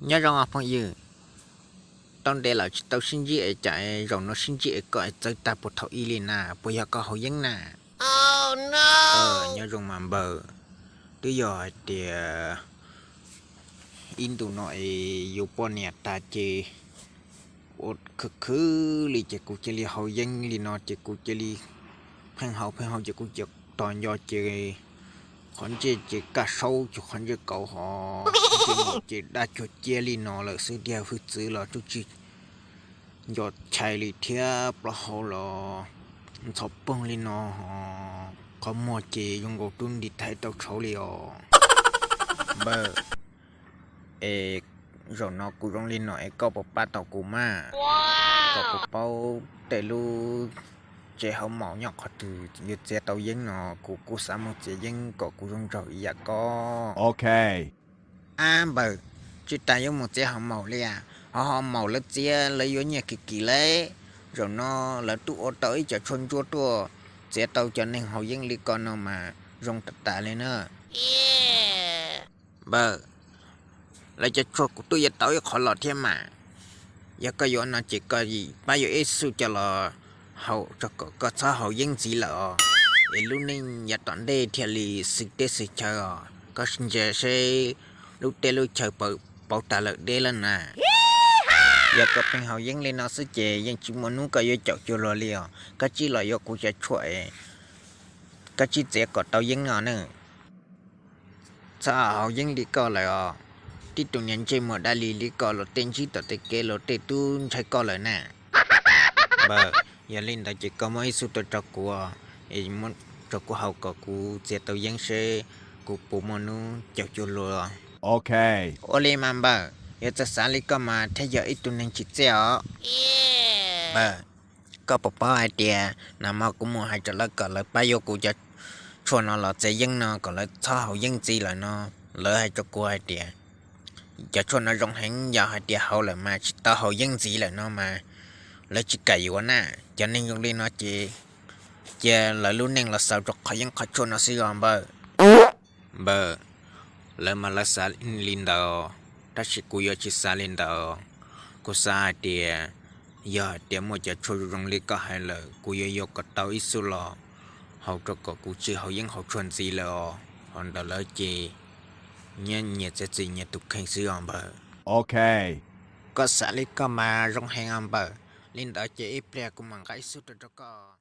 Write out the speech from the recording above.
Nyob zoo phooj ywg, tau ntev lawm tsis tau sib ntsib es cas zaum no sib ntsib es koj es txawv tag puag thaum ub li na, puas yog koj haus yeeb na? Nyob zoo mas npawg, twb yog hais tias ib ntus no es yus poj niam tag ces ua khwv khwv li ces kuv cia li haus yeeb li no ces kuv cia li pheej haus pheej haus ces kuv cia li tos nco ces qhov ntsej ces kaj saub ces qhov ntsej kauv hos ces daj cuag ciab li no lawm xwb tiag, hwj txwv los tub tsis nco chais li thiab, plaub hau los ntxhov poog li no hos qhov muag ces zoo nkaus tub nti thaiv tau tshauv li os. Npawg, es zaum no kuv zoo li no es koj puas pab tau kuv mas? Koj puas paub tej lub tsev hauv maum nyob qhov twg yuav txiav tau yeeb no, kuv kuj xav mus txiav yeeb kom kuv zoo nraug ib yam koj. Ab npawg, tsis tas yuav mus txiav hauv maum li as, ho hauv maum lawv txiav lawv yuav nyiaj kim kim lauj. Zaum no lawv twb ua tau ib co tshuaj ntsuab tuaj, txiav tau cov neeg haus yeeb li koj no mas zoo tas tas li na. Npawg, lawv cov tshuaj kuv twb yuav tau ib qho los thiab mas, yog koj yuav no ces koj pab yuav ib xub coj los haus tso kom koj txhob haus yeeb ntxiv lawm os, es lub neej yav tom ntej thiaj li xws teb xws chaw os. Koj ntsia seb lub teb lub chaw pauv tas lawm deb lawm na. Yog koj pheej haus yeeb li no xwb ces yeej tsis muaj hnub koj yuav caum cuag luag li os. Koj tsij los yuav kuv cov tshuaj es koj tsij txiav kom tau yeeb no na. Txhob haus yeeb li koj lawm os. Tib tug niag ntsej muag dab li li koj los tej ntsib tom tej kev los tej tub ntshai koj lawm na. Npawg, yog li ntawd ces koj muab ib xub tuaj rau kuv, es muab rau kuv haus kom kuv txiav tau yeeb seb kuv puas muaj hnub caum cuag luag. Ua li mas npawg, yog txawm xav li koj mas thiaj yog ib tug neeg tsis txiaj os. Npawg, koj puas paub hais tias nag hmo kuv mus hais rau lawv kom lawv pab yuav kuv cov tshuaj no los txiav yeeb no kom lawv txhob haus yeeb ntxiv lawm no, lawv hais rau kuv hais tias cov tshuaj no zoo heev, yog hais tias haus lawm mas tsis tau haus yeeb ntxiv lawm no mas lawv tsis kam yuav na. Cov neeg zoo li no ces cia lawv lub neej los xaus rau qhov yeeb qhov tshuaj no xwb os npawg. Npawg, lawv mas lawv xav li ntawd, tab sis kuv yuav tsis xav li ntawd. Kuv xav hais tias yog hais tias muaj cov tshuaj zoo li koj hais lawm kuv yuav yuav kom tau ib xub los haus rau kom kuv tsis haus yeeb haus tshuaj ntxiv lawm os. Ho ntawm lawv ces nyias txiav txim nyias tus kheej xwb os npawg. Koj xav li koj mas zoo heev os npawg. Li ntawd ces ib pliag kuv mam nqa ib xub rau rau koj.